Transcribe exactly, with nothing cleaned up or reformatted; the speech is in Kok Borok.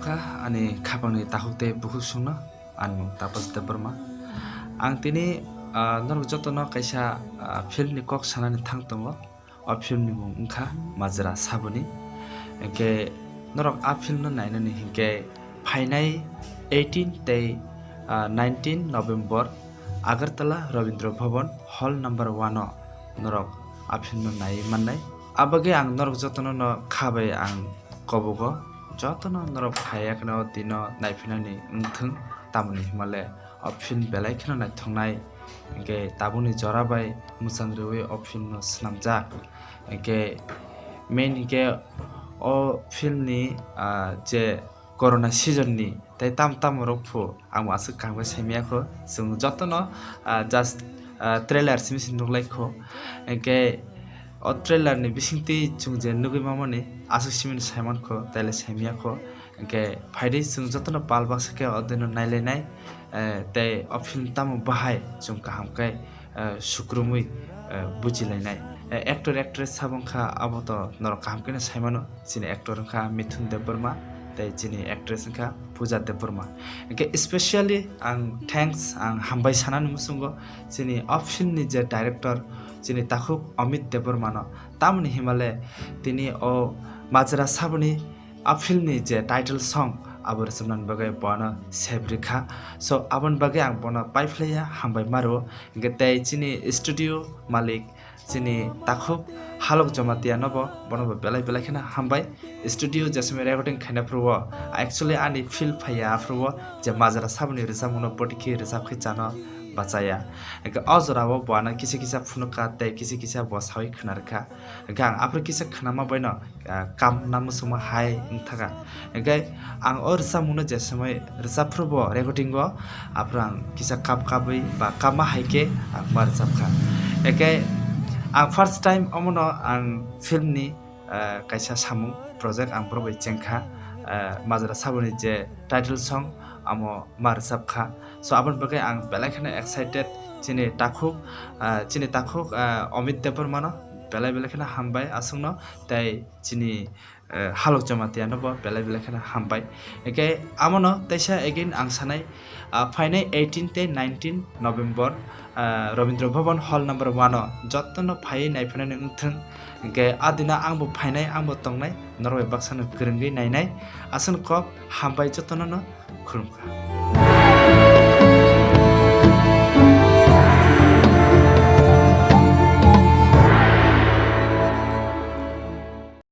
Kha ani khapangni takhuk tei bukhuk songno, ani mung Tapas Debbarma. Ang tini, ah, norok jotono kaisa, ah, filmni kok sanani thang tongo. O filmni mung wngkha Majra Saboni. Hinkhe norok a filmno nainani hinkhe phainai eighteen tei, ah, nineteen November Agartala Rabindra Bhavan Hall number one o norok a filmno naiwi mannai. Abagwi ang norok jotono no kha bai ang kobogo, jotono norok phaiya kheno o dino naiphinani wngthwng, tamoni himale o film belai kheno naithoknai, hinkhe tabukni jora bai mwchang rwui o film no swnamjak. Hinkhe main hinkhe o film ni, ah, je corona season ni tei tam tamo rok phu ang bo aswk kaham khe saimaya kho. Chwng jotono, ah, just, ah, trailer simi se nuklai kho. Hinkhe o trailer ni bisingtwi chwng je nugwi mamani aswk simi saiman kho, taile saimaya kho. Hinkhe phaidi chwng jotono pal baksa khe o dino nailainai, eh, tei o film tamo bahai chwng kaham khe, eh, sukrumwi, eh, bujilainai. Eh, actor actress sabo wngkha abo to norok kaham kheno saimano. Chini actor wngkha Mithun Debbarma tei chini actress wngkha Pooja Debbarma. Hinkhe specially ang thanks, ang hambai sanani muchungo chini o film ni je director, chini takhuk Amit Debbarma no. Tamoni himale tini o Majra Saboni a film ni je title song abo rwchapnani bagwi bono sep rikha. So aboni bagwi ang bono paiphlaiya hambai maro. Hinkhe tei chini studio malik, chini takhuk Halok Jamatia no bo, bono bo belai belai kheno hambai. Studio je somoi recording khaina phuru o, actually ani feel phaiya aphuru o je Majra Saboni rwchapmungno boti khe rwchap khe chano bachaya. Hinkhe o jora o bo ano kisa kisa phunukha tei kisa kisa bo sawi khna rwkha. Hinkhe ang aphuru kisa khnama baino, ah, kam na muchungma hai wngthaka. Hinkhe ang o rwchapmungno je somoi rwchap phuru bo recording o, aphuru ang kisa kap kabwi ba kapma hai khe ang ma rwchapkha. Hinkhe ang first time omono ang film ni, ah, kaisa samung project ang borok bai chengkha, ah, Majra Saboni je title song amo ma rwchapkha. So aboni bagwi ang belai kheno excited. Chini takhuk, ah, chini takhuk, ah, Amit Debbarma no belai belai kheno hambai aswkno, tei chini, eh, Halok Jamatia no bo belai belai kheno hambai. Hinkhe amono teisa again ang sanai, ah, phainai eighteen tei nineteen November, ah, Rabindra Bhavan Hall number one o jotono phaiwi naiphainani wngthwng. Hinkhe a dino ang bo phainai, ang bo tongnai, norok bai baksano kwrwngwi nainai. Aswkno kok hambai jotono no khulumkha.